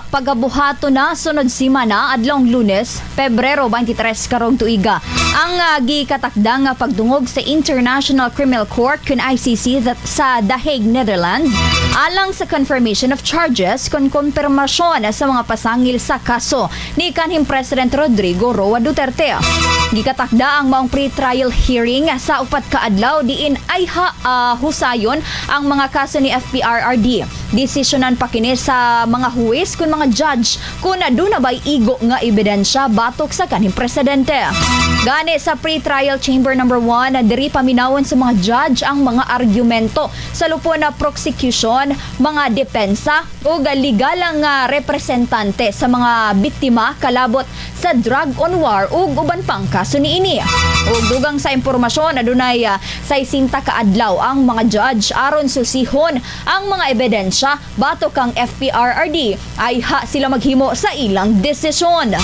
Pagabuhato na sunod simana, adlong Lunes, Pebrero 23 karong tuiga, ang gikatakda nga pagdungog sa International Criminal Court kun ICC that sa The Hague, Netherlands, alang sa confirmation of charges kun konfirmasyon sa mga pasangil sa kaso ni kanhing President Rodrigo Roa Duterte. Gikatakda ang maong pre-trial hearing sa 4 ka adlaw diin ay husayon ang mga kaso ni FPRRD. Desisyonan pa kini sa mga huwes kun mga judge kung aduna ba'y igo nga ebidensya batok sa kanhing presidente. Gani sa pre-trial chamber number 1, diri paminawon sa mga judge ang mga argumento sa lupon na prosecution, mga depensa ug legal nga representante sa mga biktima kalabot sa drug on war ug uban pang kaso niini. Ug dugang sa impormasyon, adunay 60 ka adlaw ang mga judge aron susihon ang mga ebidensya batok kang FPRRD ayha sila maghimo sa ilang desisyon.